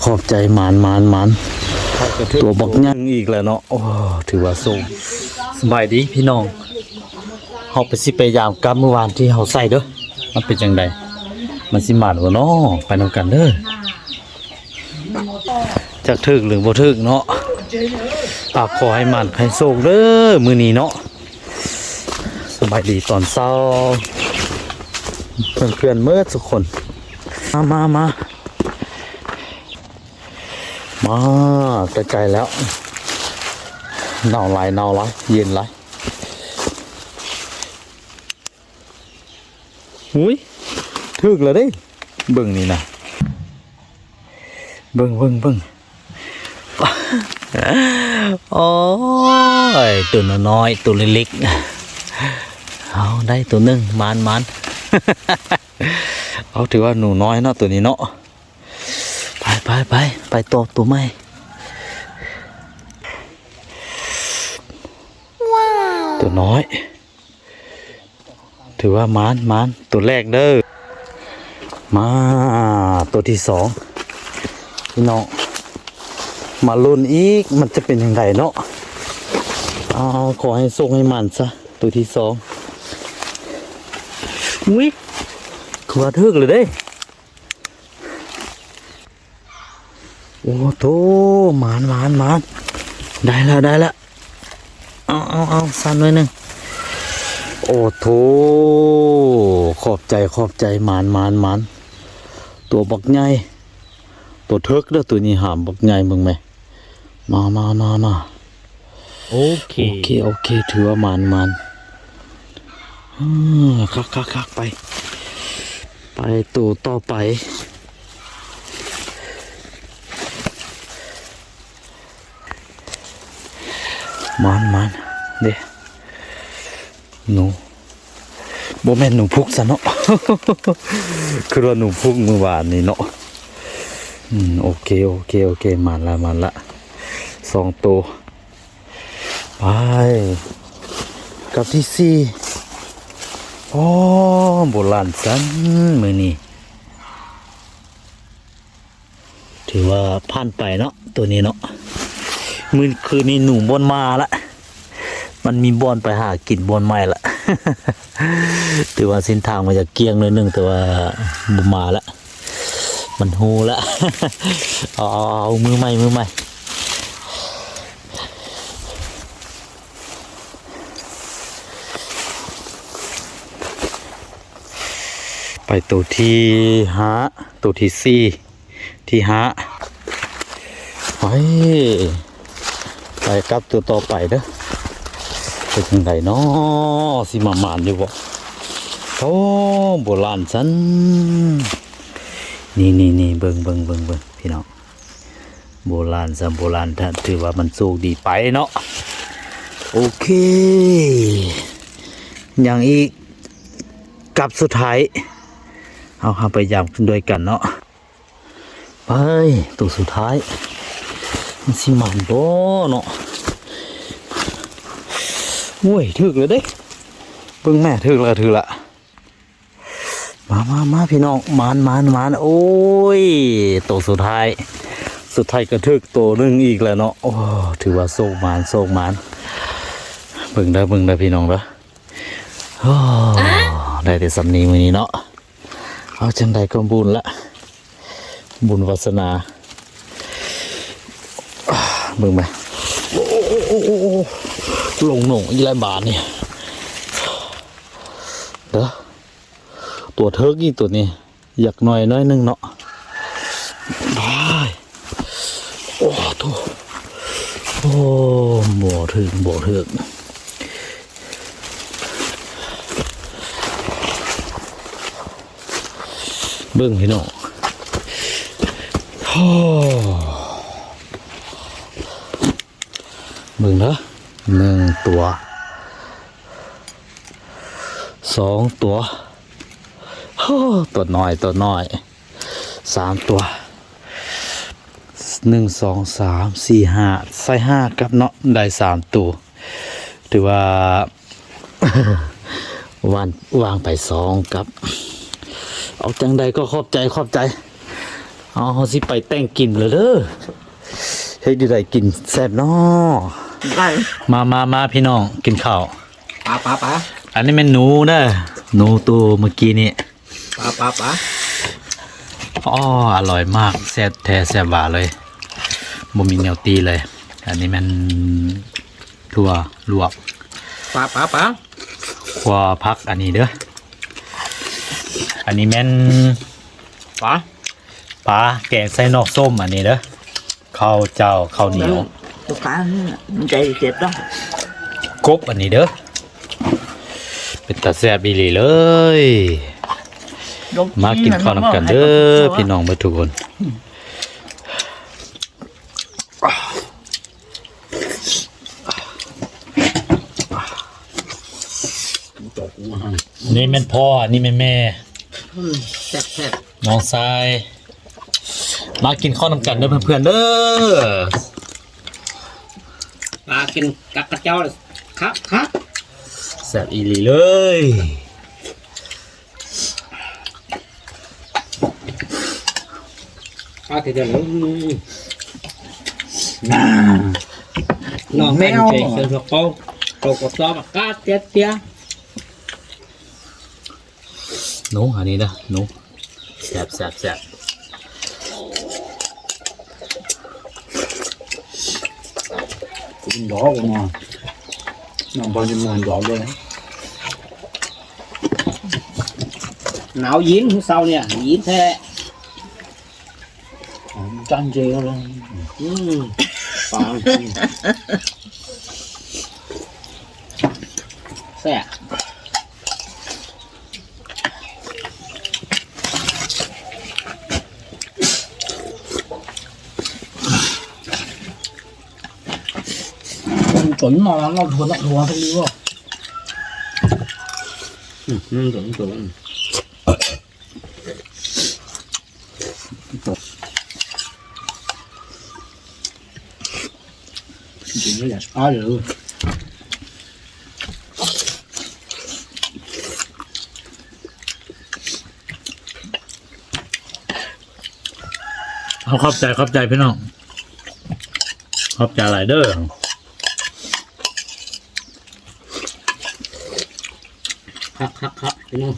ຂອບໃຈ ໝານ ໝານ ໝານ ຕົວບັກໃຫຍ່ອີກແລ້ວເນາະ. ໂອ້ ຖືວ່າໂຊກ. ສະບາຍດີພີ່ນ້ອງ. ເຮົາໄປ ຊິໄປຢາມກັບມື້ວານທີ່ເຮົາໃສ່ເດີ້ ມັນເປັນຈັ່ງໃດ ມັນຊິໝານບໍ່ເນາະ. ໄປນຳກັນເດີ້. ຈັກຖືກຫຼືບໍ່ຖືກເນາະ. ອາ ຂໍໃຫ້ໝານໃຫ້ໂຊກເດີ້ມື້ນີ້ເນາະ. ສະບາຍດີຕອນເຊົ້າ ເພື່ອນໆເໝິດທຸກຄົນ. ມາ ມາ ມາ ມາ ໃກ້ໆແລ້ວ. ໜາວຫຼາຍ ໜາວຫຼາຍ ເຢັນຫຼາຍ. ຫຸຍ ຖືກແລ້ວເດ້. ເບິ່ງນີ້ນະ ເບິ່ງ ເບິ່ງ ເບິ່ງ. ໂອ້ຍ ຕົວນ້ອຍໆ ຕົວເລັກໆ. ເອົາ ໄດ້ຕົວໜຶ່ງ ໝານໆ. ເອົາ ຖືວ່າໜູນ້ອຍເນາະ ຕົວນີ້ເນາະ. ໄປ ໄປ ໄປ ໄປຕໍ່ຕົວໃໝ່. ຕົວນ້ອຍ. ຖືວ່າໝານ ໝານ ຕົວແລກເດີ້. ມາ ຕົວທີສອງ ພີ່ນ້ອງ ມາລຸ້ນອີກ ມັນຈະເປັນຈັ່ງໃດເນາະ. ເອົາ ຂໍໃຫ້ໂຊກໃຫ້ໝານຊະ ຕົວທີສອງ. ອຸ້ຍ ຄືວ່າຖືກເລີຍເດ້. ໂອ້ໂທ້ ໝານ ໝານ ໝານ ໄດ້ແລ້ວ ໄດ້ແລ້ວ. ເອົາ ເອົາ ເອົາ ສັ່ນໜ້ອຍໜຶ່ງ. ໂອ້ໂທ້ ຂອບໃຈ ຂອບໃຈ ໝານ ໝານ ໝານ. ຕົວບັກໃຫຍ່ ຕົວເຖິກເດີ້ ຕົວນີ້ຫາມບັກໃຫຍ່ ເບິ່ງແມ. ມາ ມາ ມາ ມາ. ໂອເຄ ໂອເຄ ໂອເຄ ຖືວ່າໝານ ໝານ. ອື ຄັກ ຄັກ ຄັກ ໄປ ໄປໂຕຕໍ່ໄປ. ໝານ ໝານ ເດ້ ໜູ ບໍ່ແມ່ນໜູພຸກຊະເນາະ. ຄືວ່າໜູພຸກມື້ວານນີ້ເນາະ. ອືມ ໂອເຄ ໂອເຄ ໂອເຄ ໝານລະ ໝານລະ ສອງໂຕ. ໄປ ກັບທີສີ່. ໂອ້ ໂບລານຊັ້ນມື້ນີ້. ຖືວ່າຜ່ານໄປເນາະ ໂຕນີ້ເນາະ. ມື້ຄືນນີ້ໜູບໍ່ມາລະ ມັນມີບ່ອນໄປຫາກິນບ່ອນໃໝ່ລະ. ຖືວ່າເສັ້ນທາງມັນຈະກ້ຽງໜ້ອຍໜຶ່ງ ແຕ່ວ່າບໍ່ມາລະ ມັນຮູ້ລະ. ເອົາ ເອົາ ເອົາ ມື້ໃໝ່ ມື້ໃໝ່. ໄປໂຕທີຫ້າ ໂຕທີສີ່ ທີຫ້າ. ໄປ ໄປກັບໂຕຕໍ່ໄປເດີ້. ເປັນຈັ່ງໃດເນາະ ຊິມາໝານຢູ່ບໍ່? ໂອ້ ໂບລານຊັ້ນ ນີ້ໆໆ ເບິ່ງ ເບິ່ງ ເບິ່ງ ເບິ່ງ ພີ່ນ້ອງ. ໂບລານຊຳໂບລານ ຖືວ່າມັນໂຊກດີໄປເນາະ. ໂອເຄ ຍັງອີກກັບສຸດທ້າຍ ເຮົາ ເຮົາໄປຢາມດ້ວຍກັນເນາະ. ໄປ ໂຕສຸດທ້າຍ ມັນຊິໝານບໍ່ເນາະ? ໂອ້ຍ ຖືກແລ້ວເດ້ ເບິ່ງແມ້ ຖືກແລ້ວ ຖືກລະ. ມາ ມາ ມາ ພີ່ນ້ອງ ໝານ ໝານ ໝານ. ໂອ້ຍ ໂຕສຸດທ້າຍ ສຸດທ້າຍກໍຖືກໂຕໜຶ່ງອີກແລ້ວເນາະ. ໂອ້ ຖືວ່າໂຊກໝານ ໂຊກໝານ. ເບິ່ງເດີ ເບິ່ງເດີ ພີ່ນ້ອງເດີ. ໂອ້ ໄດ້ແຕ່ສ່ຳນີ້ມື້ນີ້ເນາະ. ເອົາ ຈັ່ງໃດກໍບຸນລະ ບຸນວາສະໜາ. ເບິ່ງໄປ ໂອ້ ໂອ້ ໂອ້ ໂອ້ ໂອ້ ລົງໜອງອີກແລ້ວບາດນີ້ເດີ. ຕົວເຖິກອີກຕົວນີ້ ຢາກໜ້ອຍໜ້ອຍໜຶ່ງເນາະ. ບາຍ ໂອ້ໂທ້ ໂອ້ ບໍ່ຖືກ ບໍ່ຖືກ. ເບິ່ງພີ່ນ້ອງ ໂອ້ ເບິ່ງເດີ ໜຶ່ງຕົວ ສອງຕົວ ໂອ້ ຕົວນ້ອຍ ຕົວນ້ອຍ ສາມຕົວ ໜຶ່ງ ສອງ ສາມ ສີ່ ຫ້າ ໃສ່ຫ້າກັບເນາະ ໄດ້ສາມໂຕ. ຖືວ່າ ວາງ ວາງໄປສອງກັບ. ເອົາ ຈັ່ງໃດກໍຂອບໃຈ ຂອບໃຈ. ເອົາ ເຮົາຊິໄປແຕ່ງກິນແລ້ວເດີ. ເຮັດຢູ່ໃດກິນແຊບເນາະ? ໄດ້ ມາ ມາ ມາ ພີ່ນ້ອງ ກິນເຂົ້າ. ປາ ປາ ປາ ອັນນີ້ແມ່ນໜູເດີ ໜູໂຕເມື່ອກີ້ນີ້. ປາ ປາ ປາ ອໍ ອະລ່ອຍມາກ ແຊບແທ້ແຊບຫວາເລີຍ ບໍ່ມີແນວຕີເລີຍ. ອັນນີ້ແມ່ນຖົ່ວລວກ ປາ ປາ ປາ ຂົ້ວຜັກອັນນີ້ເດີ. ອັນນີ້ແມ່ນ ປາ ປາແກງໃສ່ນອກສົ້ມອັນນີ້ເດີ. ເຂົ້າເຈົ້າ ເຂົ້າໜຽວ ຕົວກາງນີ້ມັນໃຈເຈັບເນາະ. ກົບອັນນີ້ເດີ ເປັນຕາແຊບອີ່ຫຼີເລີຍ. ມາກິນເຂົ້ານຳກັນເດີ ພີ່ນ້ອງເບິດທຸກຄົນ. ນີ້ແມ່ນພໍ່ ອັນນີ້ແມ່ນແມ່ ອືມ ແຊບໆ ນ້ອງຊາຍ. ມາກິນເຂົ້ານຳກັນເດີເພື່ອນໆເດີ. ມາກິນກັບເຂົາເຈົ້າຄັກໆ ແຊບອີ່ຫຼີເລີຍ. ປາຕິເດ ນ້ອງແມວ ເປັນເຈົ້າຂອງເຂົາ ເຂົາກໍຊອບອາກາດເຕຍ ໜູ ອັນນີ້ເດີ ໜູ ແຊບໆໆ. ກິນດອກເນາະ ນ້ຳບໍ່ໄດ້ມ່ວນດອກເດີ. ໜາວເຢັນ ມື້ເຊົ້ານີ້ເຢັນແທ້. ອໍ ຈັນເຈີເລີຍ ອືມ ປາ ແຊບ. ຕົນມາເນາະ ທົວເນາະ ທົວເຂົາເລີຍວ່າ ອືມ ຕົນ ຕົນ ກິນແລ້ວຢາກອາຍເລີຍ. ເອົາ ຂອບໃຈ ຂອບໃຈພີ່ນ້ອງ ຂອບໃຈຫຼາຍເດີ. ຄັກໆໆ ພີ່ນ້ອງ.